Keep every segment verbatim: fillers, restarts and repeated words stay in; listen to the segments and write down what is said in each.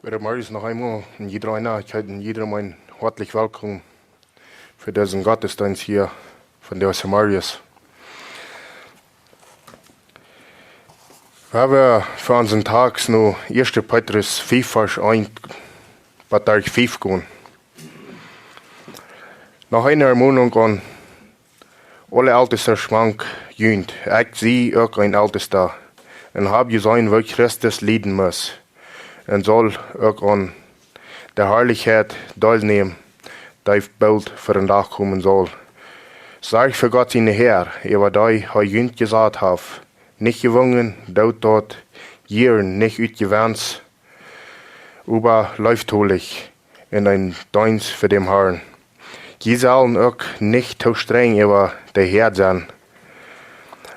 Goodemorjes noch eemol un jieda eena, ekj heet jieda eenen hartlich welkom fa disen Gottesdeenst hia von de Samarias. Wie haben fa onsen Dach nu ieeschte Petrus fief Varsch eent bat Varsch fief gonen. Noch eene Ermuntrunk aun aule Eltestasch mank junt. Ekj sie uk een Eltesta un hab jeseenen, woo Christus lieden must un saul uk aun de Harlichkjeit deelnämen, dee boolt ver dän Dach komen saul. Sorjt fa Gott siene Häad, äwa dee hee junt jesat haft. Nich jewungen, doot daut jieren, nich ut Jewenns, oba leeftolich, en een Deenst fa dän Harn. Jie sellen uk nich too strenj äwa de Häad sennen.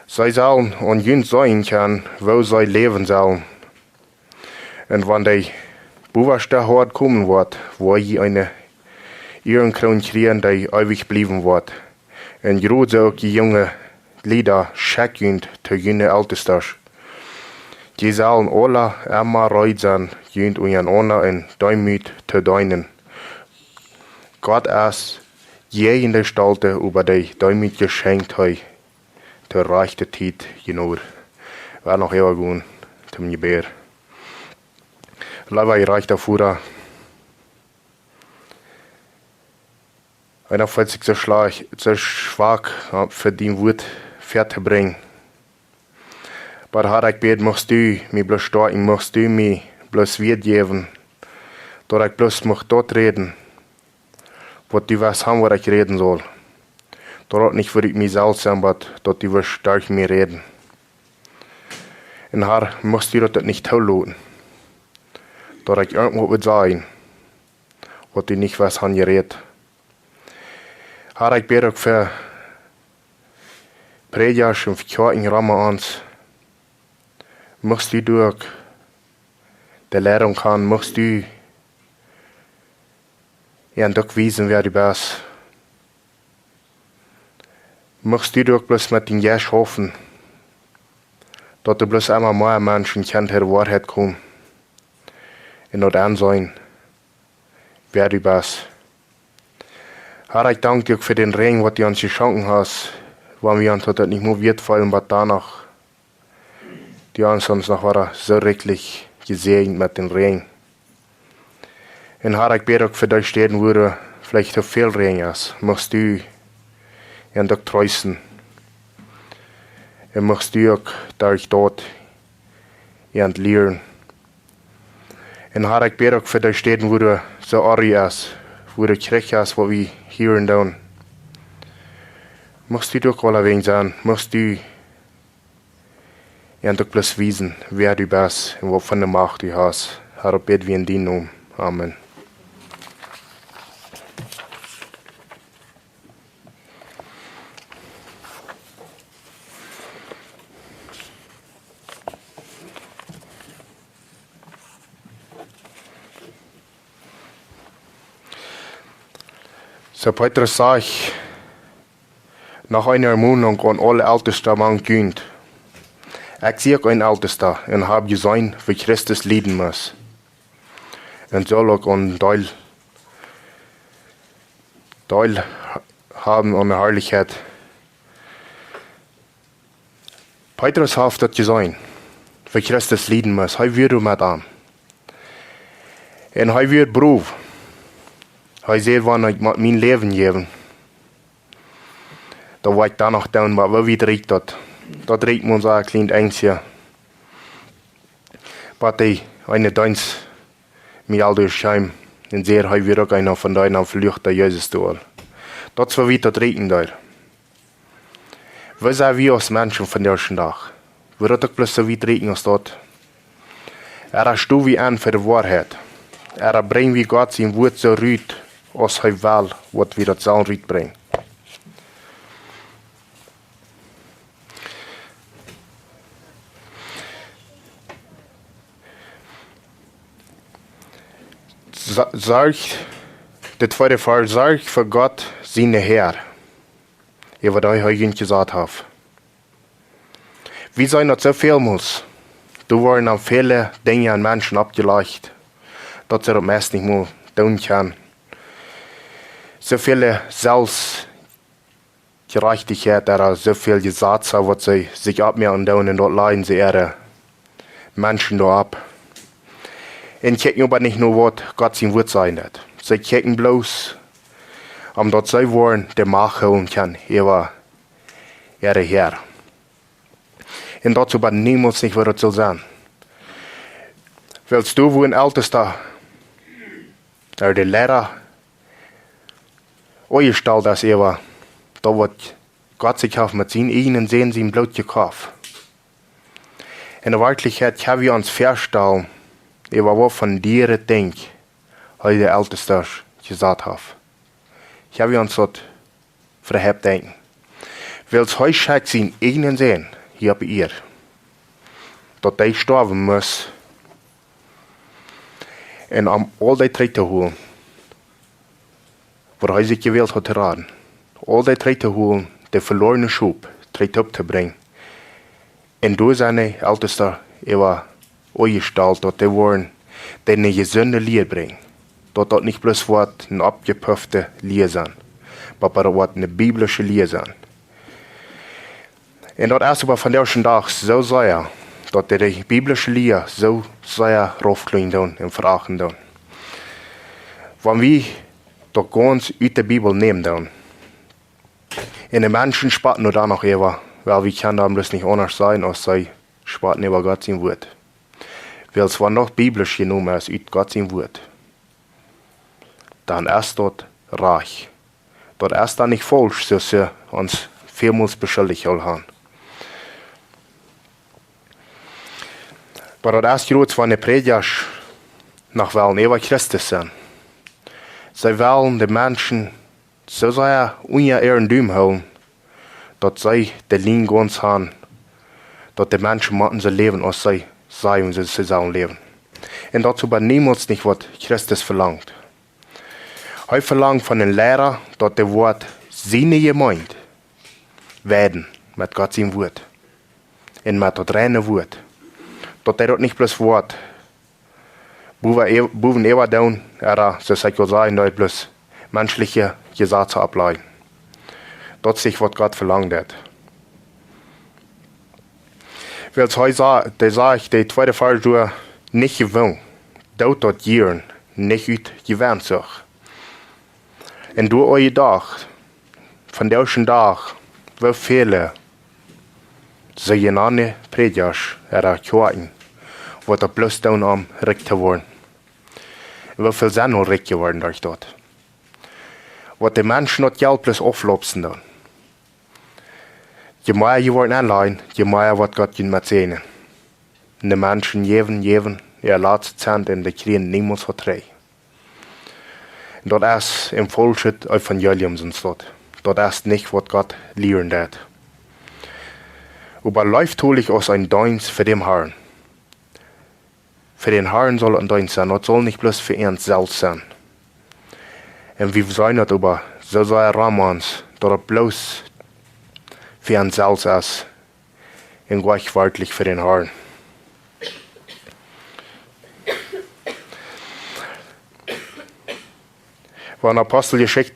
See sellen aun junt seenen kjennen, woo see läwen sellen. Un wan de bowaschte Hoad komen woat, woa jie eene Ierenkroon kjrieen, dee eewich bliewen woat. Un jrod soo uk jie junge Lied, schekjt junt to june Eltestasch. Jie sellen aula emma reed sennen, junt unjarenaunda en Deemoot to deenen. Gott es jäajen de Stolte, oba de Deemoot schenkjt hee to rajchte Tiet Jnod. Wie noch eemol gonen tom Jebäd. Leewa jerajchta Voda, eena feelt sikj soo schlajcht, soo schwak, jo, fa dien Wuat väatobrinjen. Oba Herr, ekj bäd, muchst du mie bloos stoakjen, muchst du mie bloos Wead jäwen, daut ekj bloos mucht daut räden, waut du west haben, waut ekj räden saul. Daut daut nich fa mie selfst es, oba daut du west derch mie räden. Un Herr, muchst du daut nich toloten, daut ekj irjentwaut wudd sajen, waut du nich west haben jerät. Herr, ekj bäd uk fa Prädjasch un fa Kjoakjen rom ons. Muchst du uk de Leidunk haben, muchst du an uk wiesen, wäa du best. Muchst du uk bloos met dän Jeist schaufen, daut doa bloos emma mea Menschen kjennen to de Woarheit komen un daut enseenen, wäa du best. Herr, ekj dank die uk fa dän Räajen, waut du ons jeschonken hast, wan wie ons daut nich mol weeten wullen, oba doano du hast ons noch wada soo rikjlich jesäajent met dän Räajen. Un Herr, ekj bäd uk fa dee Städen, wua veleicht too väl Räajen es. Muchst du an uk treesten. Un muchst du uk derch daut an lieren. Un Herr, ekj bäd uk fa dee Städen, wua soo Orrajch es, wua Kjrich es, waut wie hieren doonen. Muchst du uk aulawäajen sennen, muchst du an uk bloos wiesen, wäa du best un waut fa eene Macht du hast. Herr, daut bäd wie en dienen Nomen. Amen. Soo Petrus sajcht, noch eene Ermuntrunk aun aule Eltestasch mank junt. Ekj sie uk een Eltesta un hab jeseenen, woo Christus lieden must. Un saul uk een Deel, Deel haben aun de Harlichkjeit. Petrus haft daut jeseenen, woo Christus lieden must. Hee wia doa met am. Un hee wia brow. Hee säd: "Wan ekj mott mien Läwen jäwen, dan woa ekj doano doonen, oba woo wiet rieekjt daut?" Daut rieekjt mau soo een kjlien bät. Waut dee eene Deenst mie aul derchkjeem un säd, hee wia uk eena von dee, dee veluacht Jesus doa. Daut es woo wiet daut rieekjen deed. Woo sent wie aus Menschen vondoag dän Dach? Woat daut uk bloos soo wiet rieekjen aus daut? Ooda stonen wie en fa de Woarheit? Ooda brinjen wie Gott sien Wort soo rut, aus hee well, waut wie daut sellen rutbrinjen? Sa-, sorjt, de tweede Varsch, sorjt fa Gott siene Häad, äwa dee hee junt jesat haft. Wie seenen daut soo välmols, doa woaren dan väle Dinja aun Menschen oppjelajcht, daut see daut meist nich mol doonen kjennen. Soo väl Selfstjerajchtichkjeit, ooda soo väl Jesazen, waut see sikj oppmoaken doonen, un daut lajen see äare Menschen doaropp. Un kjikjen oba nich no waut Gott sien Wuat sajen deit. See kjikjen bloos, om daut see woaren de Macht hoolen kjennen äwa äare Häa. Un daut es oba niemols nich waut daut saul sennen. Wiels doa, wua een Eltesta, ooda de Liera, aunjestalt es äwa daut, waut Gott sikj haft met sienen eejnen Sän sien Bloot jekoft. En de Werkjlichkjeit, hab wie ons väastalen, äwa waut von diere Dinj hee de Eltesta jesat haft. Hab wie ons daut vehept denkjen. Wiels hee schekjt sienen eejnen Sän hia opp Ieed, daut hee stoawen must, un om aul dee trigj to holen, waut hee sikj jewält haud to raden. Aul dee trigj to holen, de veloarne Schop trigj opptobrinjen. Un doa sent de Eltesta äwa aunjestalt, daut dee woaren, dee ne jesunde Lia brinjen. Daut daut nich bloos woat ne oppjepuffte Lia sennen, oba daut woat ne biblische Lia sennen. Un daut es oba vondoag dän Dach soo sea, daut dee de biblische Lia soo sea raufkjlieejen doonen un verachten doonen. Wan wie daut gaunz ut de Bibel nämen doonen, un de Menschen spotten doa dan noch äwa, wiels wie kjennen dan bloos nich aundasch sennen, aus see spotten äwa Gott sien Wuat. Wiels wan daut biblisch jenomen es ut Gott sien Wuat, dan es daut rajcht. Daut es dan nich faulsch, soo aus see ons välmols beschuldicht aul haben. Oba daut es jrod, wan de Prädjasch noch wellen äwa Christus sennen. See wellen de Menschen soo sea unja äaren Dumen hoolen, daut see de Lien gaunz haben, daut de Menschen motten soo läwen, aus see sajen, see, see sellen läwen. Un daut es oba niemols nich, waut Christus velangt. Hee velangt von een Liera, daut dee woat siene Jemeent weiden met Gott sien Wuat un met daut reine Wuat. Daut dee daut nich bloos woat bowen äw-, bowen äwa doonen, ooda, soo aus ekj aul säd, daut bloos menschelje Jesazen oppläajen. Daut es nich, waut Gott velangt haft. Wiels hee sa-, dee sajcht, de tweede Varsch doa: Nich jewoon, doot daut jieren, nich ut Jewensucht. Un doa aul jedocht, vondoag dän Dach, woo väle soojenande Prädjasch ooda Kjoakjen, waut daut bloos doonen, om rikj to woaren. Un woo väl sent aul rikj jeworden derch daut? Waut de Menschen daut Jelt bloos auflopsen doonen. Je mea jie woaren aunlajen, je mea woat Gott junt met säajnen. Un de Menschen jäwen, jäwen äa latstet Cent un dee kjrieen niemols waut trigj. Daut es een faulschet Evangelium, sent daut. Daut es nich, waut Gott lieren deit. Oba leeftolich aus een Deenst fa dän Harn. Fa dän Harn saul een Deenst sennen. Daut saul nich bloos fa ons selfst sennen. Un wie seenen daut oba soo sea rom ons, daut daut bloos fa ons selfst es un nich werkjlich fa dän Harn. Wan Aposteljeschicht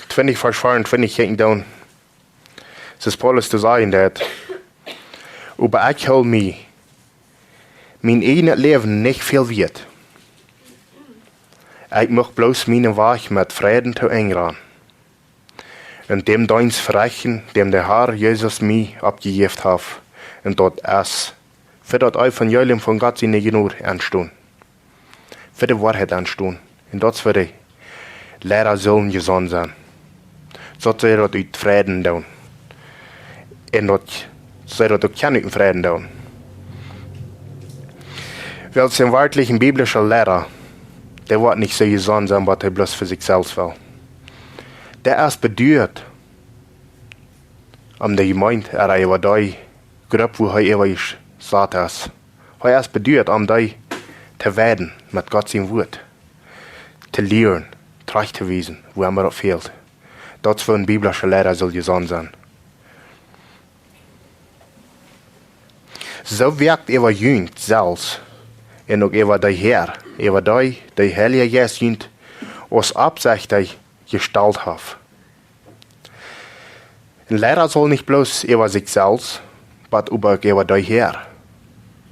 twintich, Varsch veeauntwintich kjikjen doonen, soo aus Paulus to sajen deit: Oba ekj hool mie mien eejnet Läwen nich väl wieet. Ekj mucht bloos mienen Wajch met Freiden to Enj gonen un dän Deenst verechten, dän de Har Jesus mie oppjejäft haft. Un daut es fa daut Evangelium von Gott siene Jnod aunstonen, fa de Woarheit aunstonen. Un daut es fa de Liera sellen jesonnen sennen, soo daut see daut ut Freiden doonen. Un daut see daut uk kjennen ut Freiden doonen. Wiels een werkjlich een biblischa Liera, dee woat nich soo jesonnen sennen, waut hee bloos fa sikj selfst well. Dee es bedoelt, om de Jemeent ooda äwa dee Grupp, wua hee äwa jesat es. Hee es bedoelt, om dee to weiden met Gott sien Wuat, to lieren, trajcht to wiesen, wua emma daut fält. Daut es, woo een biblischa Liera saul jesonnen sennen. Soo woakt äwa junt selfst un uk äwa dee Häa, äwa dee de Heilje Jeist junt aus Oppsechta jestalt haft. Een Liera saul nich bloos äwa sikj selfst, oba uk äwa dee häa,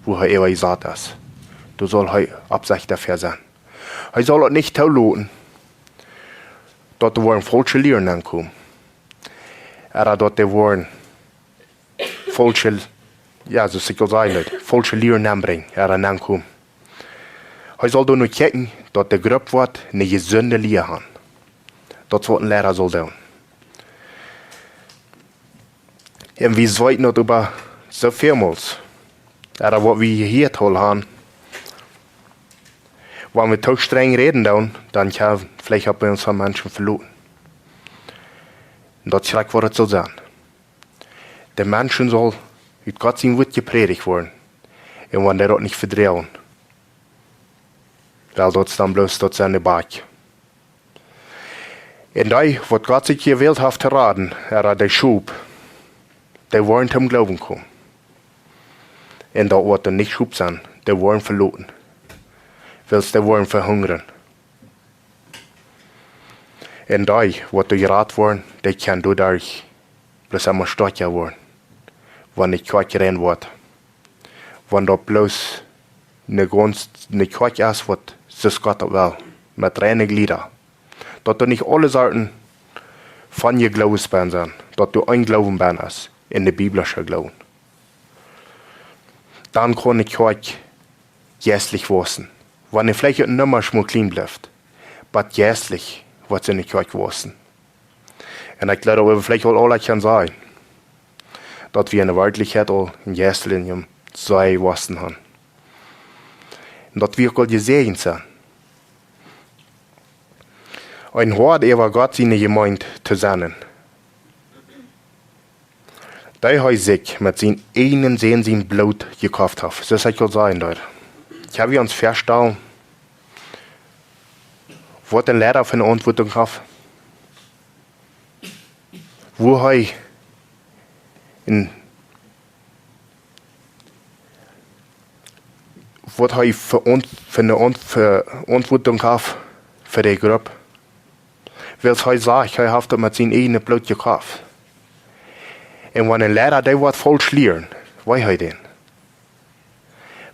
wua hee äwa jesat es. Doa saul hee Oppsechta fäa sennen. Hee saul daut nich toloten, daut doa woaren faulsche Lieren aunkomen. Ooda daut doa woaren faulsche, jo, soo aus ekj aul säd, faulsche Lieren aunbrinjen, ooda aunkomen. Hee saul doa no kjikjen, daut de Grupp woat ne jesunde Lia haben. Daut es waut een Liera saul doonen. Un wie weeten daut oba soo väl mol, ooda waut wie hia aul haben, wan wie too strenj räden doonen, dan kjenn veleicht opp ons aun Menschen veloten. Un daut es krakjt waut et saul sennen. De Menschen saul ut Gott sien Wuat jeprädicht woaren. Un wan dee daut nich vedroagen, well, daut es dan bloos daut sennen de Bak. Un dee, waut Gott sikj jewält haft to raden, ooda de Schop, dee woaren toom Gloowen komen. Un daut woat dan nich Schop sennen, dee woaren veloten. Wiels dee woaren vehungren. Un dee, waut doa jerat woaren, dee kjennen doaderch bloos emma stoakja woaren. Wan de Kjoakj rein woat. Wan daut bloos ne gaunz, ne Kjoakj es, waut soo aus Gott daut well, met reine Jlieda. Daut doa nich aule Sorten von Jleewes bennen sent, daut doa een Gloowen bennen es, en de biblische Gloowen. Dan kaun de Kjoakj jeistlich wausen. Wan et veleicht noch mau kjlien blift, oba jeistlich woat siene Kjoakj wausen. Un ekj jleew, daut wie veleicht aul aule kjennen sajen, daut wie en de Werkjlichkjeit aul en jeistlichem sea jewausen haben. Un daut wie uk aul jesäajent sent. Een Hoad äwa Gott siene Jemeent to sennen, dee hee sikj met sien eejnen Sän sien Bloot jekoft haft. Soo aus ekj aul säd, doa. Kjenn wie ons väastalen, waut een Liera fa ne Veauntwuatunk haft? Woo hee en, waut hee fa, fa ne Veaunt-, Veauntwuatunk haft fa de Grupp? Wiels hee sajcht, hee haft daut met sien eejnet Bloot jekoft. Un wan een Liera dee waut faulsch lieren, weet hee daut.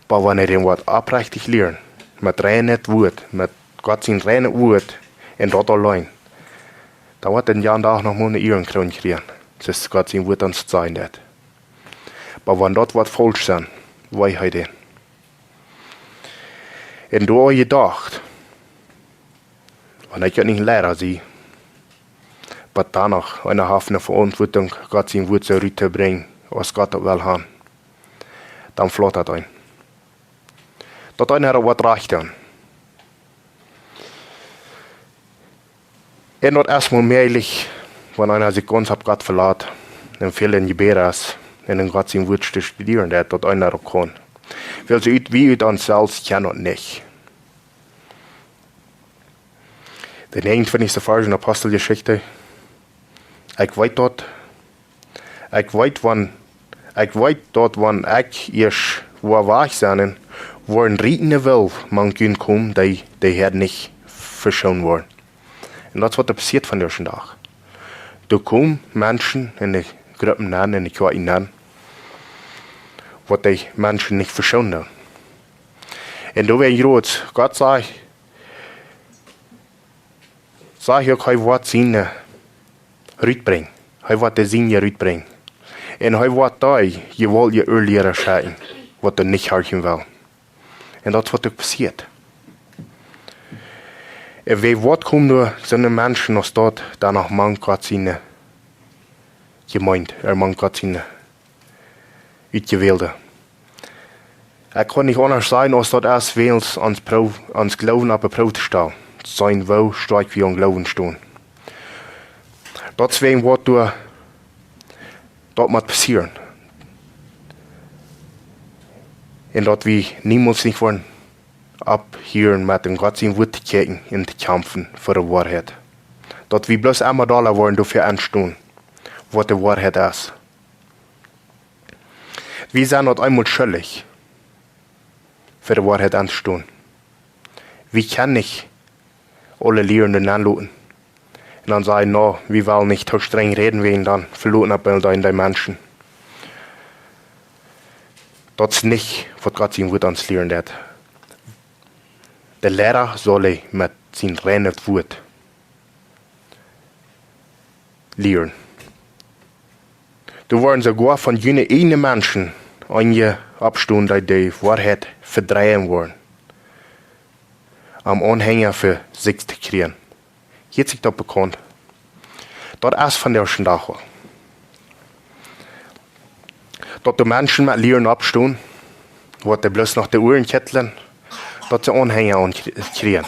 Oba wan hee dän waut oprechtich lieren, met reinet Wuat, met Gott sien reinet Wuat un daut auleen, dan woat hee jan Dach noch mol ne Ierenkroon kjrieen, soo aus Gott sien Wuat ons sajen deit. Oba wan daut waut faulsch sennen, weet hee daut. Un doa jedocht, wan ekj nich een Liera sie, oba dan noch eena haft ne Veauntwuatunk, Gott sien Wuat soo rut to brinjen, aus Gott daut well haben, dan flaut daut een. Daut eena daut waut rajcht deit. Un daut es mau mäajlich, wan eena sikj gaunz opp Gott velat un väl em Jebäd es un en Gott sien Wuat studieren deit, daut eena daut kaun. Wiels wie ut, wie ut ons selfst kjennen daut nich. De näajenuntwintichste Varsch en Aposteljeschicht. Ekj weet daut, ekj weet wan, ekj weet daut wan ekj ieescht woa wajch sennen, woaren Rieten wellen mank junt komen, dee, dee hia nich veschoonen woaren. Un daut es waut doa passieet vondoag dän Dach. Doa komen Menschen en de Gruppen aun, en de Kjoakjen aun, waut dee Menschen nich veschoonen. Un doa woat jrots, Gott sajcht, sajcht uk, hee woat siene rutbrinjen. Hee woat de siene rutbrinjen. Un hee woat dee jewaultje Irrliera schekjen, waut doa nich horchen wellen. Un daut es waut uk passieet. Un wäa woat komen doa, sent de Menschen aus daut dan noch mank Gott siene Jemeent, ooda mank Gott siene Utjewälde. Ekj kaun nich aundasch sajen, aus daut es, wiels ons Proow, ons Gloowen opp de Proow to stalen. Seenen, woo stoakj wie em Gloowen stonen. Daut es wäajen waut doa, daut mott passieren. Un daut wie niemols nich woaren opphieren met en Gott sien Wuat to kjikjen un to kjamfen fa de Woarheit. Daut wie bloos emma dolla woaren doafäa enstonen, waut de Woarheit es. Wie sent daut eemol schuldich, fa de Woarheit enstonen. Wie kjennen nich aule Lieren doa nenn loten. Un dan sajen, no, wie wellen nich too strenj räden wäajen dan veloten opp dee, dee Menschen. Daut es nich waut Gott sien Wuat ons lieren deit. De Liera saul hee met sien reinet Wuat lieren. Doa woaren soogoa von june ieejne Menschen eenje oppstonen, dee de Woarheit vedreien woaren, om Aunhenja fa sikj to kjrieen. Hieet sikj daut bekaunt? Daut es vondoag dän Dach aul. Daut doa Menschen met Lieren oppstonen, waut dee bloos noch de Uaren kjitlen, daut see Aunhenja aun kjrie-, kjrieen.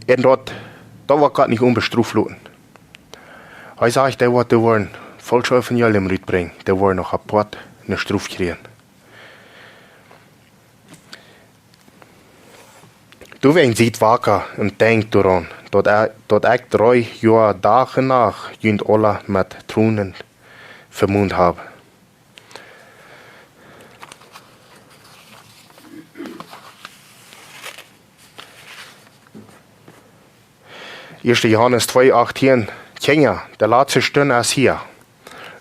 Un daut, daut woat Gott nich onbestroft loten. Hee sajcht, dee waut doa woaren faulsche Evangelium rutbrinjen, dee woaren noch apoat ne Strof kjrieen. Doawäajen siet waka un denkjt doaraun, daut e-, daut ekj dree Joa Dach un Nacht junt aula met Tronen vemoont hab. Ieeschte Johanes twee achtieen: Kjinja, de latste Stund es hia.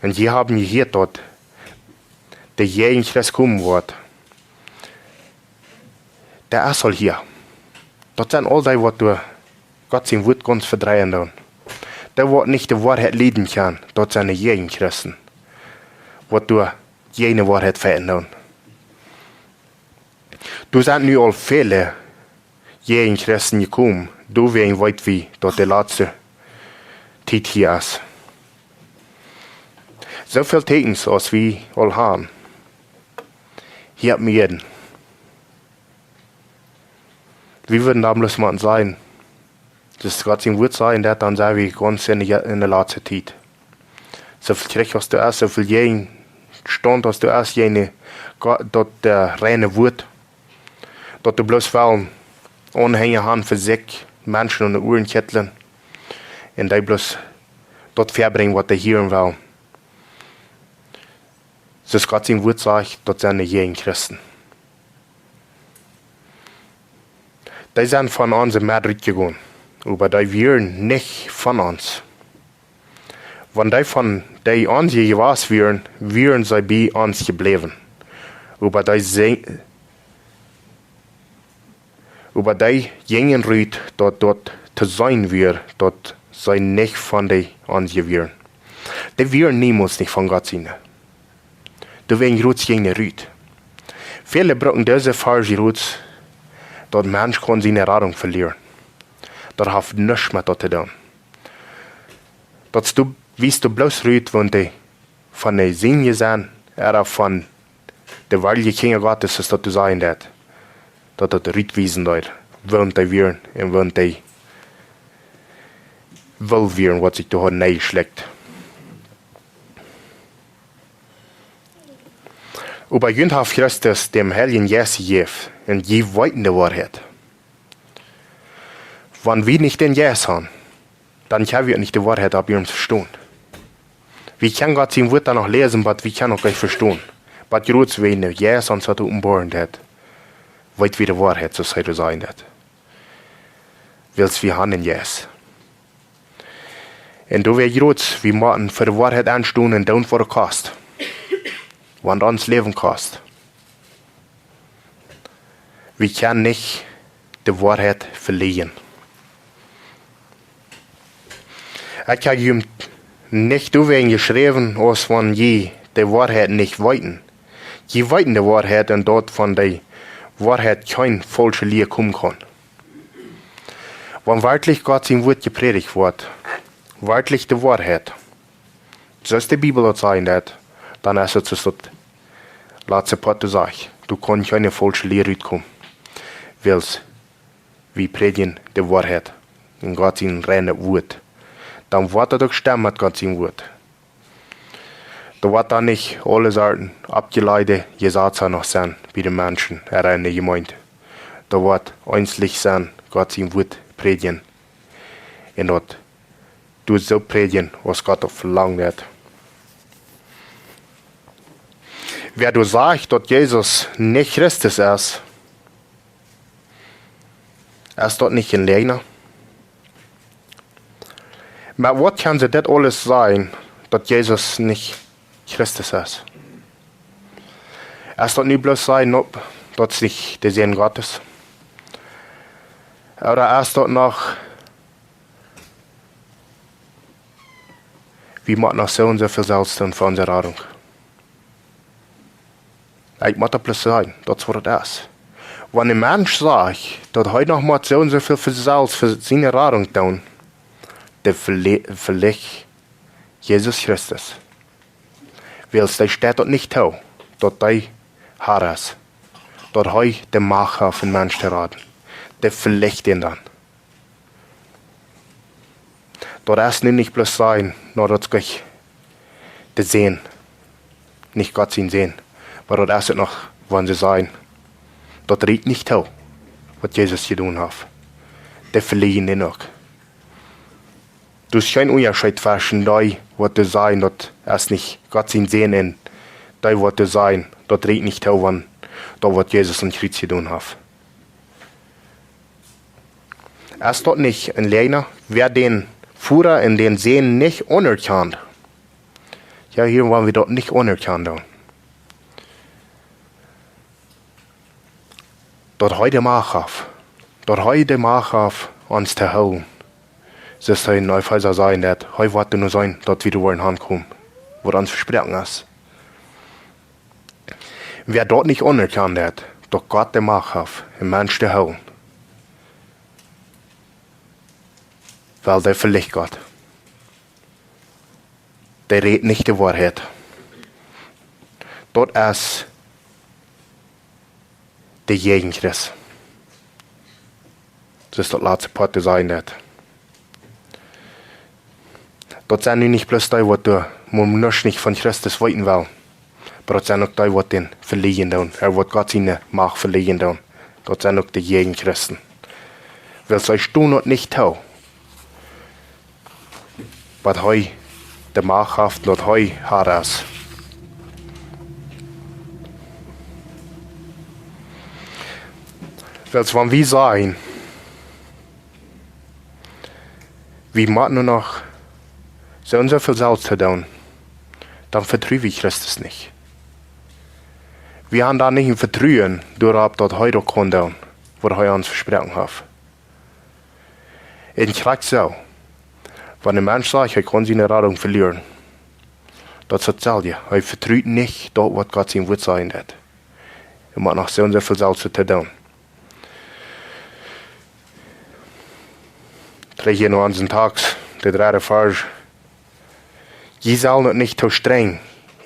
Un jie haben jehieet, daut de Jäajenchrist komen woat. Dee es aul hia. Daut sent aul dee, waut doa Gott sien Wuat gaunz vedreien doonen. Dee, waut nich de Woarheit lieden kjennen, daut sent de Jäajenchristen, waut doa jäajen de Woarheit fechten doonen. Doa sent nu aul väle Jäajenchristen jekomen, doawäajen weet wie, daut de latste Tiet hia es. Soo väl Tieekjens aus wie aul haben, hia opp Ieed. Wie wudden dan bloos motten sajen, daut Gott sien Wuat sajcht, daut dan sent wie gaunz enne, enne latste Tiet. Soo väl Kjrich aus doa es, soo väl Jäajenstaunt aus doa es, jäajen Go-, daut, äh, reine Wuat, daut doa bloos wellen Aunhenja haben fa sikj, Menschen aun de Uaren kjitlen, un dee bloos daut väabrinjen, waut dee hieren wellen. Soo aus Gott sien Wuat sajcht, daut sent de Jäajenchristen. Dee sent von onse Medd rutjegonen, oba dee wieren nich von ons. Wan dee von dee onse jewast wieren, wieren see bie ons jebläwen. Oba dee se-, oba dee jinjen rut, daut daut to seenen wia, daut see nich von dee onse wieren. Dee wieren niemols nich von Gott siene. Doawäajen jrods jinjen dee rut. Väle brucken dise Varsch jrods, daut Mensch kaun siene Radunk velieren. Daut haft nuscht met daut to doonen. Daut du, wiest du bloos rut, wan dee von de Sienje sent, ooda von de woare Kjinja Gottes, es daut to sajen daut, daut daut rut wiesen deed, waut dee wieren un waut dee woll wieren, waut sikj doa haud nenjeschlekjt. Oba junt haft Christus dän Heiljen Jeist jejäft, un jie weeten de Woarheit. Wan wie nich dän Jeist haben, dan kjenn wie nich de Woarheit opp iernst vestonen. Wie kjennen Gott sien Wort dan noch läsen, oba wie kjennen uk nich vestonen. Oba jrods wan de Jeist ons daut openboaren deit, weet wie de Woarheit, soo aus hee daut sajen deit. Wiels wie haben dän Jeist. Un doa wie jrods, wie motten fa de Woarheit aunstonen un doonen waut et kost. Wan ons Läwen kost. Wie kjennen nich de Woarheit velieren. Ekj hab junt nich doawäajen jeschräwen, aus wan jie de Woarheit nich weeten. Jie weeten de Woarheit un daut von de Woarheit kjeene faulsche Lia komen kaun. Wan werkjlich Gott sien Wort jeprädicht woat, werkjlich de Woarheit, soo aus de Bibel daut sajen deit, dan es et soo aus daut latste Poat doa sajcht, doa kaun kjeene faulsche Lia rutkomen. Wiels wie prädjen de Woarheit en Gott sien reinet Wort. Dan woat daut uk stemmen met Gott sien Wort. Doa woat dan nich aule Sorten oppjeleide Jesazen noch sennen bie de Menschen, ea enne Jemeent. Doa woat eensich sennen, Gott sien Wort prädjen. Un daut doa soo prädjen, aus Gott daut velangt haft. Wäa doa sajcht, daut Jesus nich Christus es, es daut nich een Läajna? Oba waut kaun see dit aules sajen, daut Jesus nich Christus es? Es daut nu bloos sajen, daut es nich de Sän Gottes? Ooda es daut noch, wie motten noch soo un soo väl selfst doonen fa onse Radunk? Ekj mott daut bloos sajen, daut es waut daut es. Wan een Mensch sajcht, daut hee noch mott soo un soo väl fa selfst fa siene Radunk doonen, dee vele-, veleajent Jesus Christus. Wiels dee steit daut nich too, daut dee Herr es, daut hee de Macht haft, een Mensch to raden. Dee veleajent am dan. Daut es nu nich bloos sajen, no daut es nich de Sän, nich Gott sien Sän, oba daut es et noch, wan see sajen, daut rieekjt nich too, waut Jesus jedonen haft. Dee veleajent am uk. Daut es kjeen Unjascheet tweschen dee, waut doa sajen, daut es nich Gott sien Sän, un dee, waut doa sajen, daut rieekjt nich too, wan daut, waut Jesus aum Kjriez jedonen haft. Es daut nich een Läajna, wäa dän Voda un dän Sän nich aunerkjant? Jo, hia woaren wie daut nich aunerkjanen doonen. Daut hee de Macht haft. Daut hee de Macht haft, ons to hoolen. Soo aus hee en Efeesa säd, daut hee woat nu sennen, daut wie doa woaren aunkomen, waut ons vesproaken es. Wäa daut nich aunerkjant, daut Gott de Macht haft, een Mensch to hoolen, well, dee veleajent Gott. Dee rät nich de Woarheit. Daut es de Jäajenchrist. Daut es daut latste Poat, dee sajen deit. Daut sent nu nich bloos dee, waut doa mau nuscht nich von Christus weeten wellen, oba daut sent uk dee, waut dän veleajnen doonen, ooda waut Gott siene Macht veleajnen doonen. Daut sent uk de Jäajenchristen. Wiels see stonen daut nich too, waut hee de Macht haft, daut hee Herr es. Wiels wan wie sajen, wie motten nu noch soo un soo väl selfst to doonen, dan vetruen wie Christus nich. Wie haben dan nich een Vetruen doaropp, daut hee daut kaun doonen, waut hee ons vesproaken haft. Un krakjt soo, wan een Mensch sajcht, hee kaun siene Radunk velieren, daut es daut selwje. Hee vetrut nich daut, waut Gott sien Wort sajen deit. Hee mott noch soo un soo väl selfst to doonen. Trigj en onsen Tekst, de dredde Varsch. Jie sellen uk nich too strenj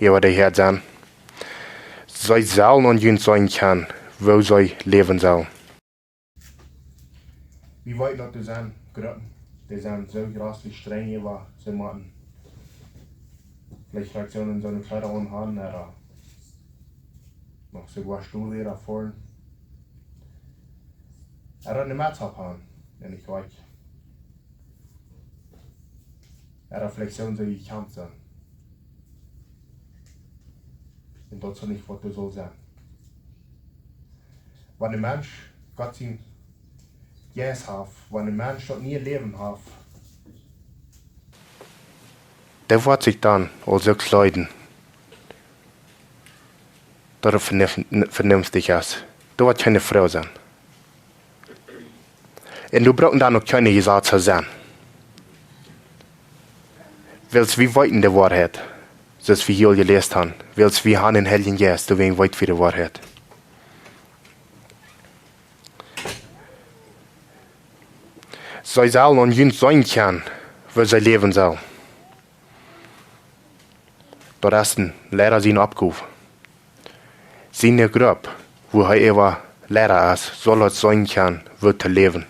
äwa de Häad sennen. See sellen aun junt seenen kjennen, woo see läwen sellen. Wie weeten, daut doa sent Gruppen, dee sent soo jreslich strenj äwa, see motten veleicht krakjt soo un soone Kjleeda aunhaben, ooda noch soogoa Stoolräda foaren. Ooda ne Metz opphaben, un ekj weet, ooda veleicht soo un soo jekjant sennen. Un daut es nich, waut doa saul sennen. Wan een Mensch Gott sien Jeist haft, wan een Mensch daut niee Läwen haft, dee woat sikj dan aulsoo kjleeden, daut et vernunf-, vernunftich es. Doa woat kjeene Fru sennen. Un doa brucken dan uk kjeene Jesazen sennen. Wiels wie weeten de Woarheit, soo aus wie hia aul jeläst haben. Wiels wie haben een Heiljen Jeist, doawäajen weet wie de Woarheit. See sellen aun junt seenen kjennen, woo see läwen sellen. Daut es een Liera siene Oppgow. Siene Grupp, wua hee äwa Liera es, saul daut seenen kjennen, woo to läwen.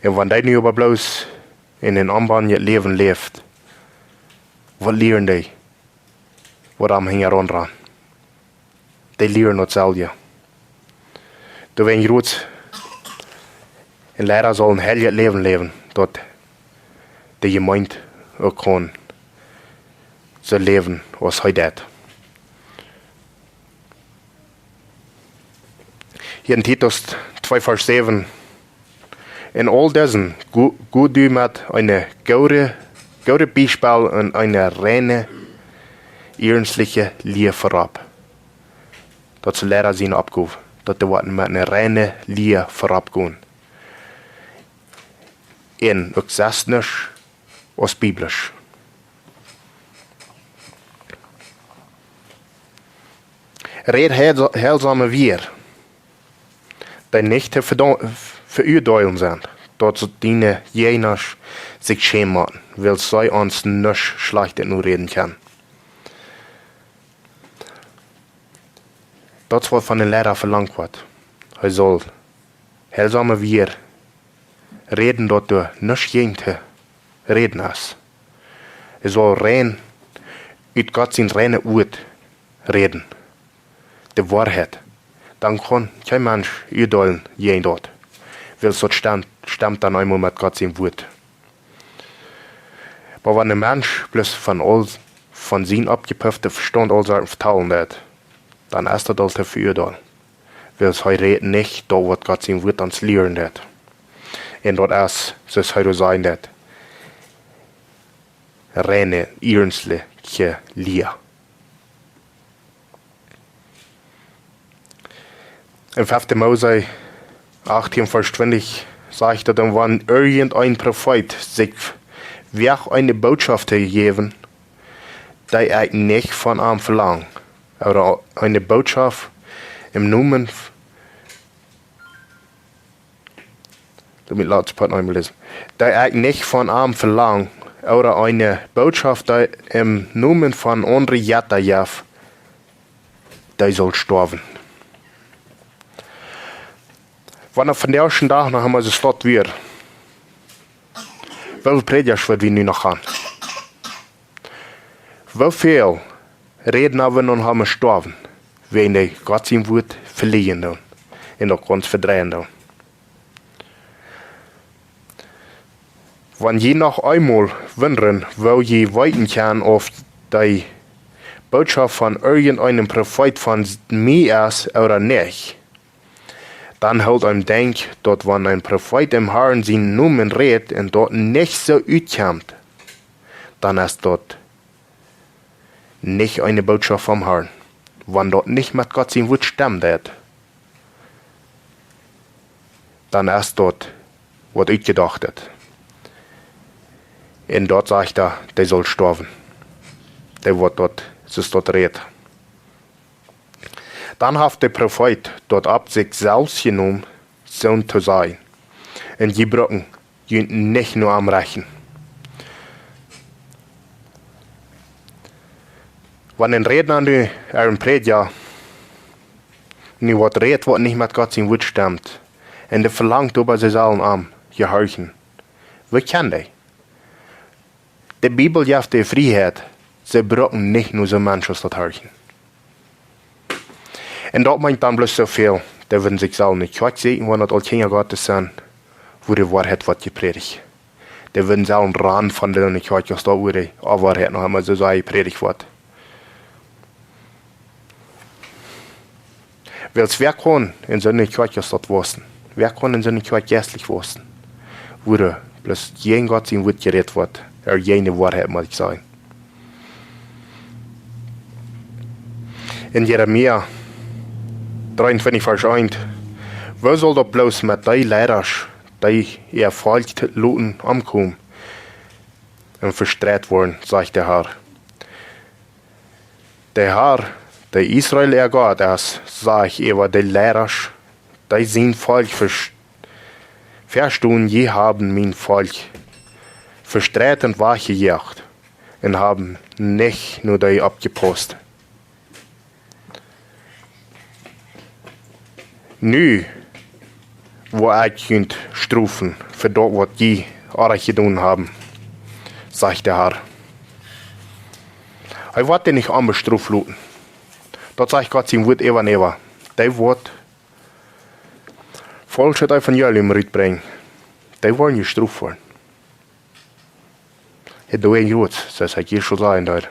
Un wan dee nu oba bloos en een onbaunet Läwen läft, waut lieren dee, waut am hinjaraun rannen? Dee lieren daut selwje. Doawäajen jrod een Liera saul een heiljet Läwen läwen, daut de Jemeent uk kaun soo läwen, aus hee deit. Hia en Titus twee Varsch säwen: "En aul disen go-, go du met eene goode, goode Biespel un eene reine, iernstliche Lia verop." Daut es de Liera siene Oppgow, daut dee woat met eene reine Lia verop gonen. Un uk sest nuscht aus biblisch. Räd heil-, heilsome Wieed, dee nich to vedau-, veuadeelen sent, daut diene Jäajna sikj schämen mott, wiels see ons nuscht Schlajchtet noräden kjennen. Daut es waut von een Liera velangt woat. Hee saul heilsome Wieed räden, daut doa nuscht jäajen to räden es. Hee saul rein ut Gott sien reinet Wuat räden, de Woarheit. Dan kaun kjeen Mensch uadeelen jäajen daut, wiels daut stemt, stemt dan eemol met Gott sien Wuat. Oba wan een Mensch bloos von aul, von sien oppjepufften Vestaunt aul Sachen vetalen deit, dan es daut aul to veuadeelen. Wiels hee rät nich daut, waut Gott sien Wuat ons lieren deit. Un daut es, soo aus hee doa sajen deit, reine, iernstliche Lia. En fefte Mose achtieen Varsch twintich sajcht daut: "Un wan irjent een Profeet sikj woagt, eene Botschaft to jäwen, dee ekj nich von am velang, ooda eene Botschaft em Nomen f-," Let me last part noch emol läsen. "Dee ekj nich von am velang, ooda eene Botschaft, dee em Nomen von aundre Jetta jeft, dee saul stoawen." Wan daut vondoag dän Dach noch emol soo steit, woo väl Prädjasch wie nu noch haben? Woo väl Rädna wie nu haben stoawen, wäajen dee Gott sien Wuat veleajen doonen un uk ons vedreien doonen? Wan jie noch eemol wundren, woo jie weeten kjennen, auf dee Botschaft von irjent een Profeet von mie es ooda nich, dan hoolt am denkj, daut wan een Profeet em Harn sienen Nomen rät un daut nich soo utkjemt, dan es daut nich eene Botschaft vom Harn. Wan daut nich met Gott sien Wuat stemmen deit, dan es daut waut utjedochtet. Un daut sajcht hee, dee saul stoawen. Dee waut daut, soo aus daut rät. Dan haft de Profeet daut opp sikj selfst jenomen, soo to sennen. Un jie brucken junt nich no am rechten. Wan een Rädna nu, ooda een Prädja, nu waut rät, waut nich met Gott sien Wuat stemmt, un dee velangt, daut see sellen am jehorchen, woo kaun dee? De Bibel jeft de Frieheit, see brucken nich no soone Menschen aus daut horchen. Un daut meent dan bloos soo väl, dee wudden sikj sellen enne Kjoakj setten, wan daut aul Kjinja Gottes sent, wua de Woarheit woat jeprädicht. Dee wudden sellen rannen von de Kjoakj, aus daut wua de Woarheit noch emol soo sea jeprädicht woat. Wiels wäa kaun en soone Kjoakj aus daut waussen? Wäa kaun en soone Kjoakj jeistlich waussen, wua bloos jäajen Gott sien Wuat jerät woat, ooda jäajen de Woarheit, mott ekj sajen? En Jeremia dreeuntwintich Varsch eent: "Woo saul daut bloos met dee Liera, dee äa Volkj loten omkomen un vestreit woaren, sajcht de Har. De Har, dee Israel äa Gott es, sajcht äwa de Liera, dee sien Volkj vest-, vestonen: Jie haben mien Volkj vestreit un wajchjejoacht un haben nich no dee oppjepaust. Nu woa ekj junt strofen fa daut, waut jie orrajcht jedonen haben, sajcht de Har." Hee woat dee nich onbestroft loten. Daut sajcht Gott sien Wuat äwa un äwa. Dee waut faulschet Evangelium rutbrinjen, dee woaren jestroft woaren. Hee deit een Jrod, soo aus hee hia aul säd,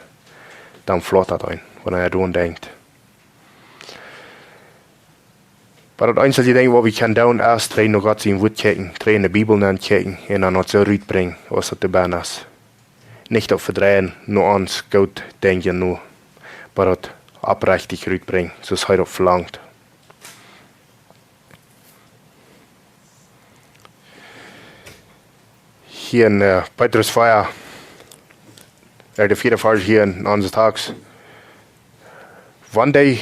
dan flaut daut een, wan hee doaraun denkjt. Oba daut eensje Dinkj waut wie kjennen doonen es, trigj no Gott sien Wuat kjikjen, trigj enne Bibel nenn kjikjen un dan daut soo rutbrinjen aus daut doa bennen es. Nich daut vedreien no ons goot denkjen no, oba daut oprechtich rutbrinjen, soo aus hee daut velangt. Hia en, äh, Petrus vea, äh, de vieede Varsch hia en onsen Takjst. Wan dee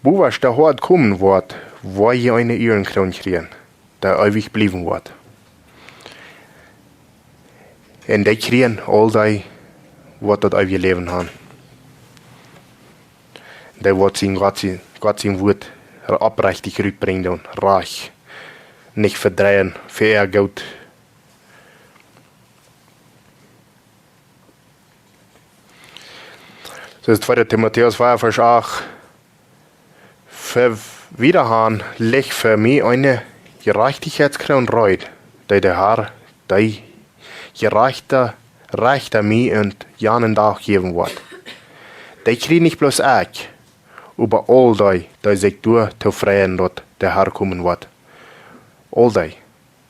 bowasch de Hoad komen woat, woa jie eene Ierenkroon kjrieen, dee eewich bliewen woat. Un dee kjrieen aul dee, waut daut eewje Läwen han. Dee waut sien Gott sien, Gott sien Wuat oprechtich rutbrinjen doonen, rajcht. Nich vedreien, fa äa Goot. Soo aus tweede Timotäus vea Varsch acht. Fa wieda han licht fa mie eene Jerajchtichkjeitskroon reed, dee de Har, dee jerajchta Rechta mie aum janen Dach jäwen woat. Dee kjrie nich bloos ekj, oba aul dee, dee sikj doa tofräd, daut de Har komen woat. Aul dee,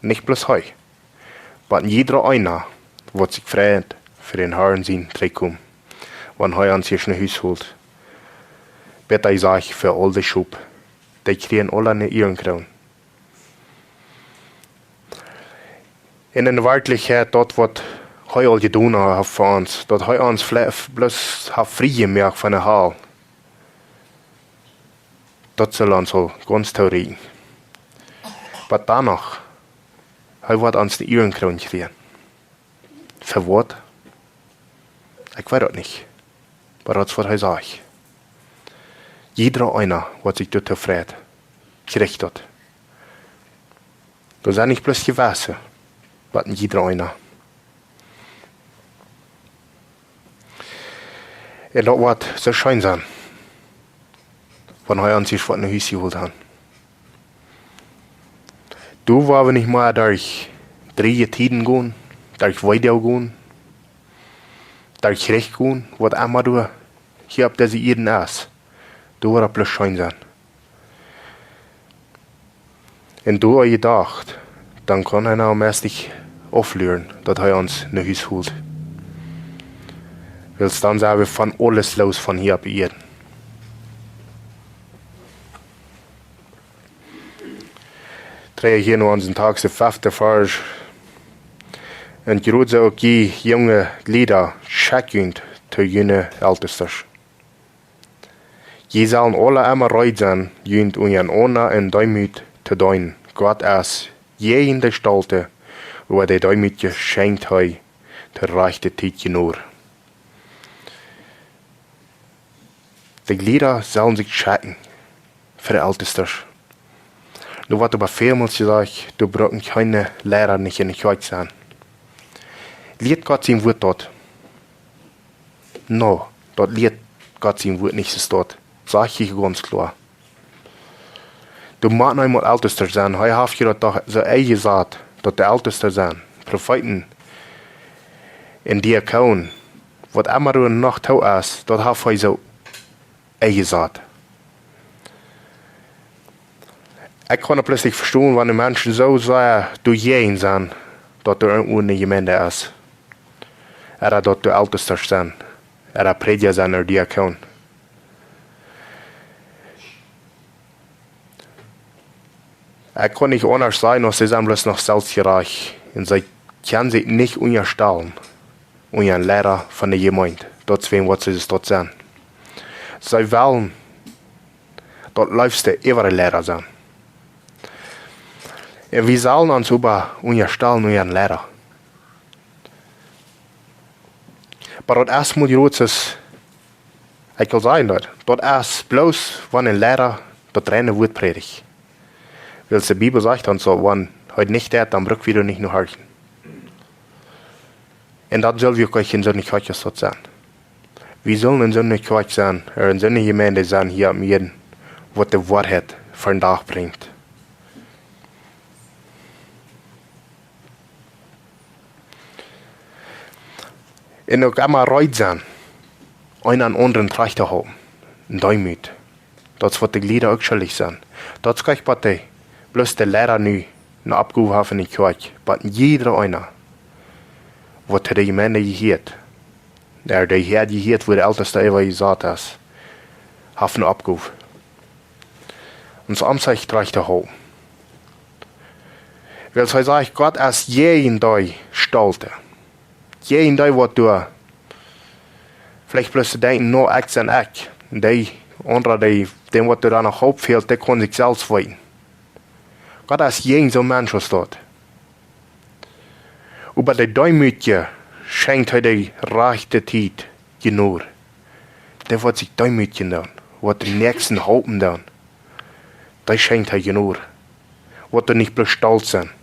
nich bloos hee, oba jieda eena, waut sikj freit fa dän Harn sien Trigjkomen, wan hee ons hia no Hus holt. Bat hee sajcht fa aul de Schop, dee kjrieen aule eene Ierenkroon. Un en Werkjlichkjeit daut, waut hee aul jedonen haft fa ons, daut hee ons vle-, bloos haft frie jemoakt von de Hal, daut saul ons aul gaunz toorieekjen. Oba dan noch, hee woat ons de Ierenkroon jäwen. Fa waut? Ekj weet daut nich. Oba daut es, waut hee sajcht. Jieda eena, waut sikj doa tofräd, kjricht daut. Daut sent nich bloos jewesse, oba jieda eena. Un daut woat soo scheen sennen, wan hee ons hia woat no Hus jeholt han. Doa woa wie nich mea derch dreeje Tieden gonen, derch Weedoag gonen, derch Kjrich gonen, waut emma doa hia opp dise Ieed es. Doa woat daut bloos scheen sennen. Un doa jedocht, dan kaun hee nu meist nich aufluren, daut hee ons no Hus holt. Wiels dan sent wie von aules loos von hia opp Ieed. Trigj hia no onsen Takjst, de fefte Varsch. Un jrod soo uk jie junge Lieda, schekjt junt to june Eltestasch. Jie sellen aula emma reed sennen, junt unjarenaunda en Deemoot to deenen. Gott es jäajen de Stolte, oba de Deemootje schenkjt hee to rajchte Tiet Jnod. De Jlieda sellen sikj schekjen fa de Eltestasch. Nu woat oba välmols jesajcht, doa brucken kjeene Liera nich enne Kjoakj sennen. Lieet Gott sien Wuat daut? No, daut lieet Gott sien Wuat nich, es daut, sajcht hee gaunz kloa. Doa mott eena mol Eltesta sennen. Hee haft je daut doch soo enjesat, daut de Eltesta sennen, Profeeten un Diakonen, waut emma doa noch too es, daut haft hee soo enjesat. Ekj kaun daut pletslich vestonen, wan de Menschen soo sea doajäajen sent, daut doa eene Jemeent es. Ooda daut doa Eltesta sent. Ooda Prädja sent ooda Diakon. Ekj kaun nich aundasch sajen, aus see sent bloos noch selfstjerajcht. Un see kjennen sikj nich unjastalen unja een Liera von de Jemeent. Daut es wäajen waut see daut sent. See wellen daut leefste äwa de Liera sennen. Un wie sellen ons oba unjastalen unja een Liera. Oba daut es mol jrots, ekj well sajen daut, daut es bloos wan een Liera daut reine Wuat prädicht. Wiels de Bibel sajcht ons soo, wan hee nich deit, dan bruck wie doa nich no horchen. Un daut sell wie uk en soone Kjoakj daut sennen. Wie sellen en soone Kjoakj sennen, ooda en soone Jemeent sennen hia opp Ieed, waut de Woarheit vondoag brinjt. Un uk emma reed sennen, eena dän aundren trajcht to hoolen, en Deemoot. Daut es waut de Jlieda uk schuldich sent. Daut es krakjt waut de, bloos de Liera nu ne Oppgow haft enne Kjoakj, oba jieda eena, waut to de Jemeent jehieet, ooda de Häad jehieet, wua de Eltesta äwa jesat es, haft ne Oppgow, ons aum Seich trajcht to hoolen. Wiels hee sajcht, Gott es jäajen dee Stolte. Jäajen dee waut doa veleicht bloos denkjen, no, ekj sie ekj. Dee aundra, dee, dän waut doa noch Hopninj fält, dee kaun sikj selfst weeten. Gott es jäajen soon Mensch aus daut. Oba de Deemootje schenkjt hee de rajchte Tiet Jnod. Dee waut sikj deemootjen doonen, waut dän Näakjsten halpen doonen, dee schenkjt hee Jnod. Waut doa nich bloos stolt sent.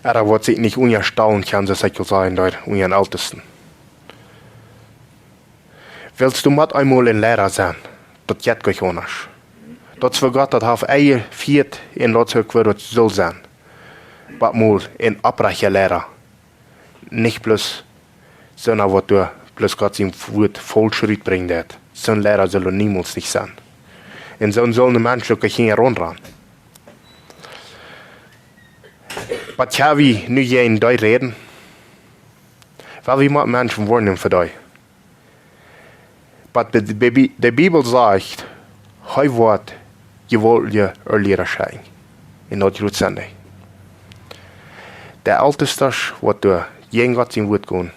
Ooda waut sikj nich unjastalen kjennen, soo aus ekj aul säd, doa unja dän Eltesten. Wiels du motst eemol een Liera sennen, daut jeit nich aundasch. Daut es woo Gott daut haft enjefieet un daut es uk woo daut saul sennen. Oba mol een opprajchta Liera. Nich bloos soona waut doa bloos Gott sien Wuat faulsch rutbrinjen deit. Soon Liera saul doa niemols nich sennen. Un soon saul de Mensch uk nich hinjaraun rannen. Oba kjenn wie nu jäajen dee räden? Well wie mau Menschen woarnen fa dee. Oba de, de Bi-, de Bibel sajcht, hee woat jewaultje Liera schekjen. Un daut jrod sent dee. De Eltestasch, waut doa jäajen Gott sien Wuat gonen,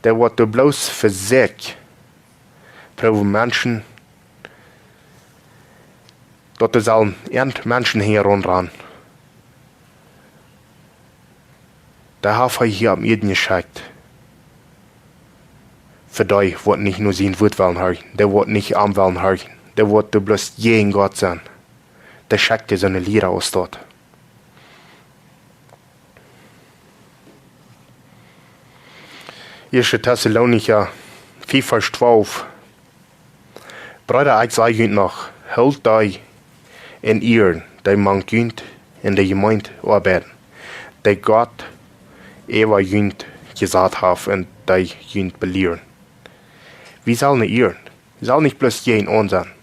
dee waut doa bloos fa sikj proowen Menschen, daut doa sellen irjent Menschen hinjaraun rannen. Dee haft hee hia opp Ieed jeschekjt. Fa dee waut nich no sien Wuat wellen horchen, dee waut nich am wellen horchen, dee waut doa bloos jäajen Gott sent. Dee schekjt dee soone Liera aus daut. Ieeschte Tessalonicha fief Varsch twalf. Breeda, ekj saj junt noch, hoolt dee en Ieren, dee mank junt en de Jemeent oabeiden, dee Gott äwa junt jesat haft un dee junt belieren. Wie sellen an ieren. Wie sellen nich bloos jäajen aun sennen.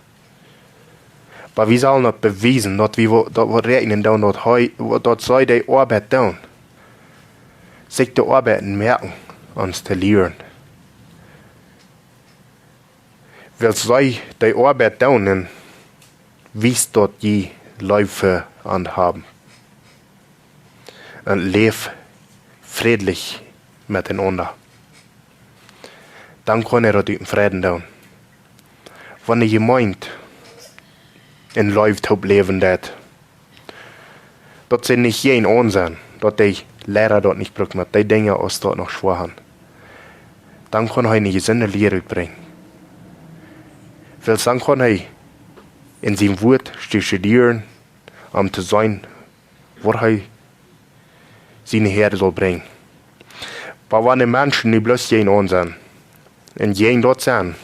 Oba wie sellen daut bewiesen, daut wie wo-, daut wie räakjnen doonen, daut hee, daut see dee Oabeit doonen. Sikj de Oabeit moaken, ons to lieren. Wiels see dee Oabeit doonen, wiest daut jie Leew fa an haben. Un läft frädlich met enaunda. Dan kaun eena daut ut dän Fräd doonen. Wan de Jemeent en Leew toop läwen deit, daut see nich jäajen aun sent, daut de Liera daut nich brukt met dee Dinja aus daut noch schwoa han, dan kaun hee ne jesunde Lia utbrinjen. Wiels dan kaun hee en sien Wuat studieren, om to seenen, waut hee siene Häad saul brinjen. Oba wan de Menschen nu bloos jäajen aun sent, un jäajen daut sent,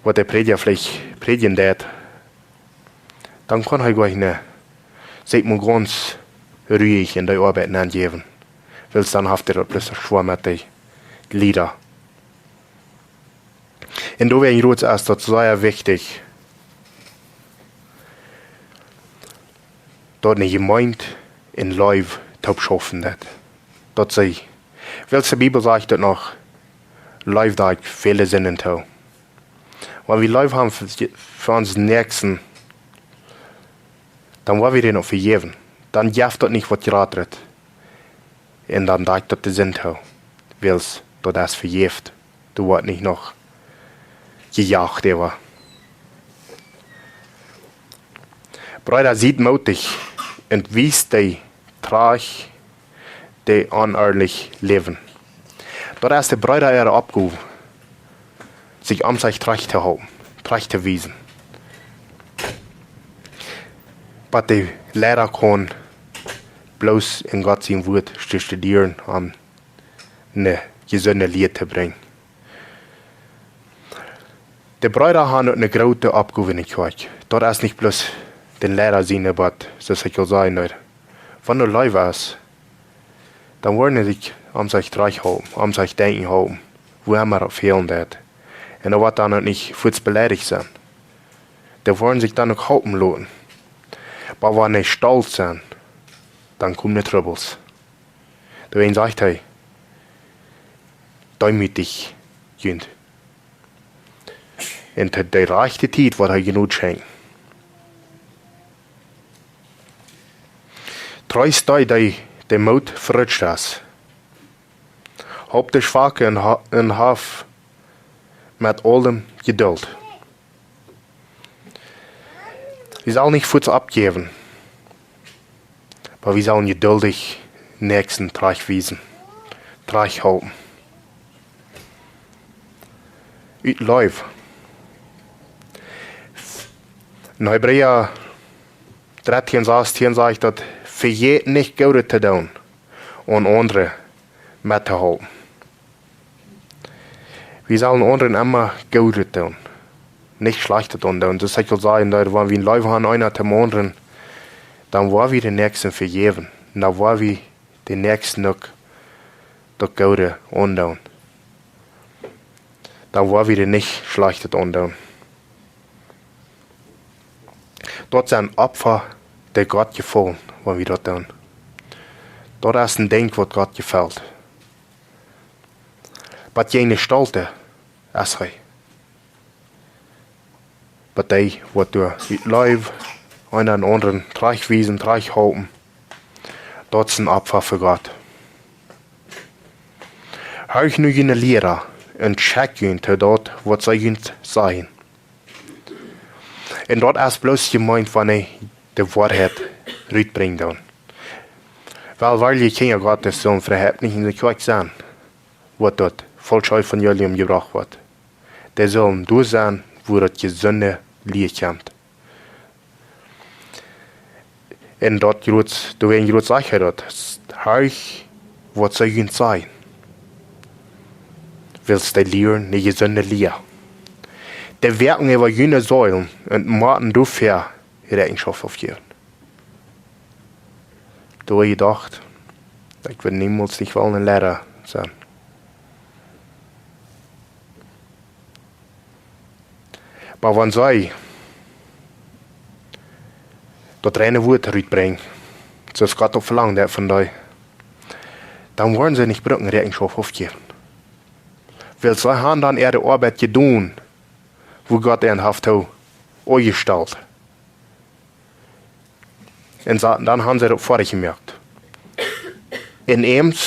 waut de Prädja veleicht prädjen deit, dan kaun hee goanich, sikj mau gaunz ruich en de Oabeit nenjäwen. Wiels dan haft hee daut bloos schwoa met de Liera. Un doawäajen, Jrots, es daut sea wichtich, daut ne Jemeent en Leew toop schaufen deit. Daut see, wiels de Bibel sajcht daut noch, Leew deit väle Sinden too. Wan wie Leew han fa, fa onsen Näakjsten, dan woa wie dän uk vejäwen. Dan jeft daut nich waut jratret. Un dan deit daut de Sind too, wiels daut es vejäft. Doa woat nich noch jejacht äwa. Breeda, siet mootich un wiest dee trajcht, dee onornlich läwen. Daut es de Breeda äare Oppgow, sikj aum Seich trajcht to hoolen, trajcht to wiesen. Oba de Liera kaun bloos en Gott sien Wuat studieren, om ne jesunde Lia to brinjen. De Breeda han uk ne groote Oppgow en de Kjoakj. Daut es nich bloos dän Liera siene, oba soo aus ekj aul säd, wan doa Leew es, dan woaren see sikj aum Seich trajcht hoolen, aum Seich denkjen hoolen, wua emma daut fälen deit. Un dee woat dan uk nich fuaz beleidicht sennen. Dee woaren sikj dan uk halpen loten. Oba wan dee stolt sent, dan komen de Trubbels. Doawäajen sajcht hee: Deemootich junt. Un to de rajchte Tiet woat hee Jnod schenkjen. Treest dee, dee de Moot verutscht es. Halpt de Schwake un ha-, un haft met aulem Jeduld. Wie sellen nich fuaz oppjäwen, oba wie sellen jeduldich dän Näakjsten trajchtwiesen, trajchthalpen. Ut Leew. En Hebräa dartieen sastieen sajcht daut: Vejät nich Goodet to doonen un aundre mettohalpen. Wie sellen aundre emma Goodet doonen, nich Schlajchtet aundoonen. Daut sajcht aulsoo, daut wan wie Leew haben, eena dän aundren, dan woa wie dän Näakjsten vejäwen. Dan woa wie dän Näakjsten uk daut Goode aundoonen. Dan woa wie dän nich Schlajchtet aundoonen. Daut sent Opfa, dee Gott jefaulen, wan wie daut doonen. Daut es een Dinkj, waut Gott jefelt. Oba jäajen de Stolte es hee. Oba dee, waut doa ut Leew eena dän aundren trajchtwiesen, trajchthalpen, daut es een Opfa fa Gott. Horcht no june Liera un tjekjt junt to daut, waut see junt sajen. Un daut es bloos jemeent, wan see de Woarheit rutbrinjen doonen. Wiels, wiels jie Kjinja Gottes sellen, veleicht nich enne Kjoakj sennen, waut daut faulsche Evangelium jebrocht woat. Dee sellen doa sennen, wua daut jesunde Lia kjemt. Un daut jrots, doawäajen jrots sajcht hee daut: Horcht, waut see junt sajen. Wiels dee lieren ne jesunde Lia. Dee woaken äwa june Seelen un motten doafäa Rechenschoft aufjäwen. Doa jedocht, ekj wudd niemols nich wellen een Liera sennen. Oba wan see daut reine Wuat rutbrinjen, soo aus Gott daut velangt haft von dee, dan woaren see nich brucken Rechenschoft aufjäwen. Wiels see haben dan äare Oabeit jedonen, wua Gott an haft too aunjestalt. Un sa-, dan haben see daut foadich jemoakt. Un eemol,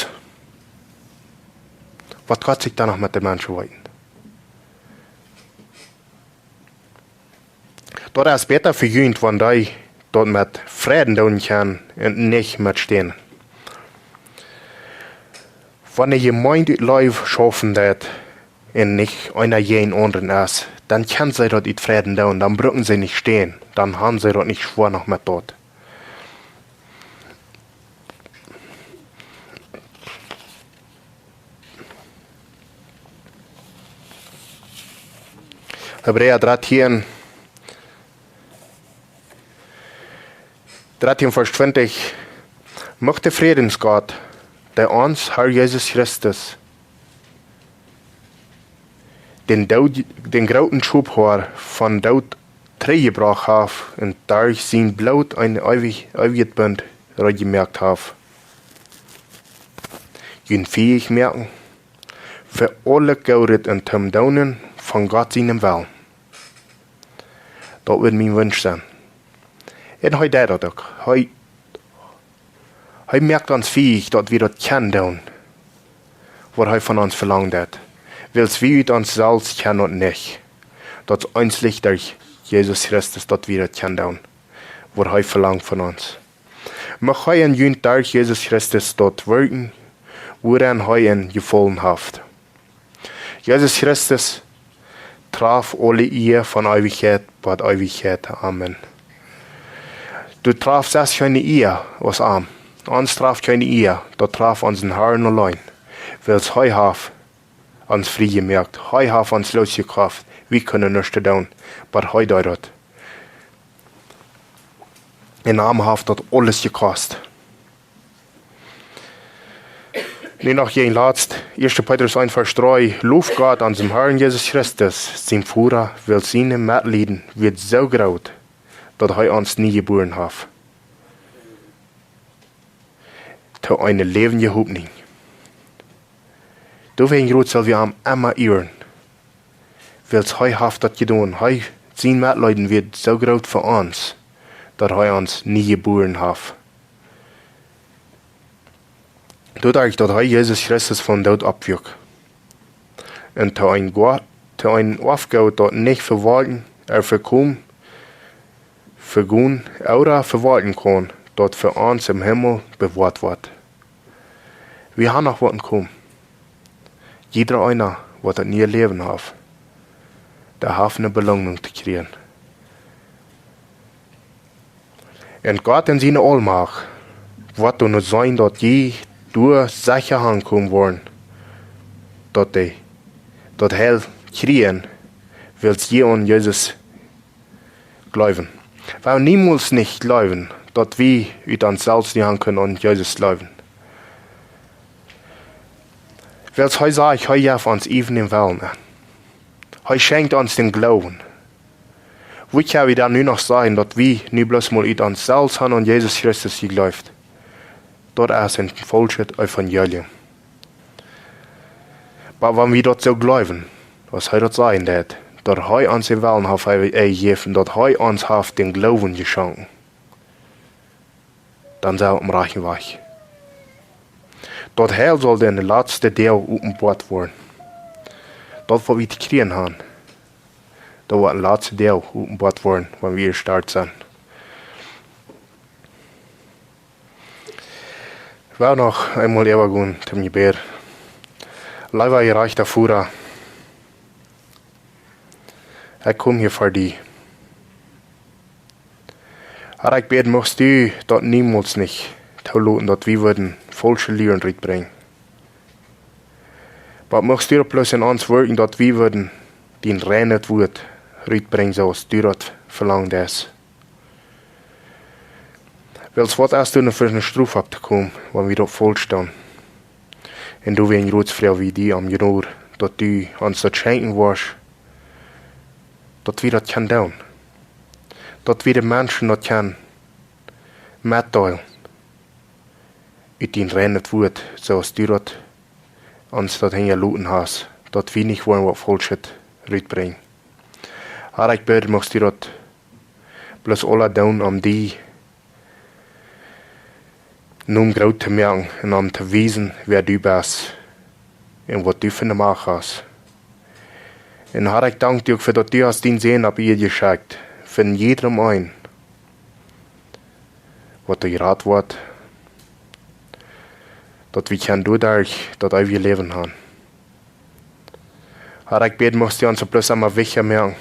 waut Gott sikj dan noch met de Menschen weeten. Daut es bäta fa junt, wan dee daut met Fräden doonen kjennen un nich met Stänen. Wan de Jemeent ut Leew schaufen deit un nich eena jäajen dän aundren es, dan kjennen see daut ut Fräden doonen, dan brucken see nich Stänen, dan haben see daut nich schwoa noch met daut. Hebräa dartieen, dartieen Varsch twintich: Mucht de Frädensgott, dee ons Herr Jesus Christus dän Doot, dän grooten Schophoad vom Doot trigjjebrocht haft un derch sien Bloot een eewich-, eewjet Bunt reed jemoakt haft, junt fäich moaken fa aulet Goodet un toom Doonen von Gott sienen Wellen. Daut wudd mien Wunsch sennen. Un hee deit daut uk. Hee, hee moakt ons fäich, daut wie daut kjennen doonen, waut hee von ons velangt haft. Wiels wie ut ons selfst kjennen daut nich. Daut es eensich derch Jesus Christus, daut wie daut kjennen doonen, waut hee velangt von ons. Mucht hee en junt derch Jesus Christus daut wirkjen, wuaraun hee junt jefolen haft. Jesus Christus traft aule Ea von Eewichkjeit bat Eewichkjeit. Amen. Daut traft sest kjeene Ea aus am. Ons traft kjeene Ea, daut traft onsen Herrn auleen. Wiels hee haft ons frie jemoakt, hee haft ons loosjekoft. Wie kunnen nuscht doonen, oba hee deed daut. Un am haft daut aules jekost. Nu noch jäajen latst, ieeschte Petrus eent Varsch dree: Loft Gott, onsen Herrn Jesus Christus, sien Voda, wiels sien Metleiden wia soo groot, daut hee ons nie jebuaren haft. To eene läwendje Hopninj. Doawäajen, Jrots, sell wie am emma ieren. Wiels hee haft daut jedonen. Hee, sien Metleiden wia soo groot fa ons, daut hee ons nie jebuaren haft. Doaderch, daut hee Jesus Christus vom Doot oppwakjt. Un to een Gott, to een Oafgoot, daut nich vewalkjen, ea vekomen, vegonen, ooda vewalkjen kaun, daut fa ons em Himmel bewoat woat. Wie haben noch waut to komen. Jieda eena, waut daut niee Läwen haft, dee haft eene Beloonunk to kjrieen. Un Gott en siene Aulmacht woat doano seenen, daut jie doa secha aunkomen woaren, daut dee, daut Heil kjrieen, wiels jie aun Jesus jleewen. Wie woaren niemols nich jleewen, daut wie ut ons selfst nich aun kjennen aun Jesus jleewen. Wiels hee sajcht, hee jeft ons äwen dän Wellen aun. Hee schenkjt ons dän Gloowen. Woo kjenn wie dan nu noch sajen, daut wie nu bloos mol ut ons selfst haben aun Jesus Christus jejleeft? Daut es een faulschet Evangelium. Oba wan wie daut soo jleewen, aus hee daut sajen deed, daut hee ons dän Wellen haft jejäft, daut hee ons haft dän Gloowen jeschonken, dan sent wie oppem rajchten Wajch. Daut Heil saul dan de latste Doag openboat woaren. Daut, waut wie to kjrieen haben, daut woat de latste Doag openboat woaren, wan wie jestorwen sent. Wie woaren noch eemol äwagonen toom Jebäd. Leewa jerajchta Voda, ekj kom hia ver die. Herr, ekj bäd, muchst du daut niemols nich toloten, daut wie wudden faulsche Lieren rutbrinjen. Oba muchst du daut bloos en ons wirkjen, daut wie wudden dien reinet Wuat rutbrinjen, soo aus du daut velangen deist. Wiels waut es dan fa eene Strof opptokomen, wan wie daut faulsch doonen? Un doawäajen, Jrots, froag wie die om Jnod, daut du ons daut schenkjen woascht, daut wie daut kjennen doonen. Daut wie de Menschen daut kjennen metdeelen. Ut dien reinet Wuat, soo aus du daut ons daut hinjaloten hast, daut wie nich woaren waut Faulschet rutbrinjen. Herr, ekj bäd, muchst du daut bloos aula doonen om dienen Nomen groot to moaken un om to wiesen, wäa du best un waut du fa eene Macht hast. Un Herr, ekj dank die uk fa daut du hast dienen Sän opp Ieed jeschekjt, fa jiedrem eenen, waut doa jerat woat, daut wie kjennen doaderch daut eewje Läwen haben. Herr, ekj bäd, muchst du ons bloos emma wichtich moaken,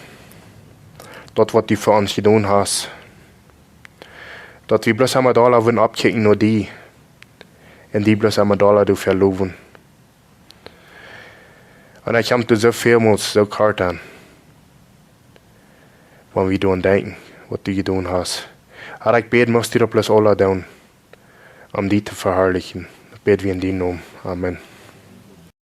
daut waut du fa ons jedonen hast, daut wie bloos emma dolla wudden oppkjikjen no die un die bloos emma dolla doafäa lowen. Un ekj kjeem doa soo välmols soo kort aun, wan wie doaraun denkjen, waut du jedonen hast. Herr, ekj bäd, muchst du daut bloos aula doonen, om die to veharlichen. Daut bäd wie en dienen Nomen. Amen.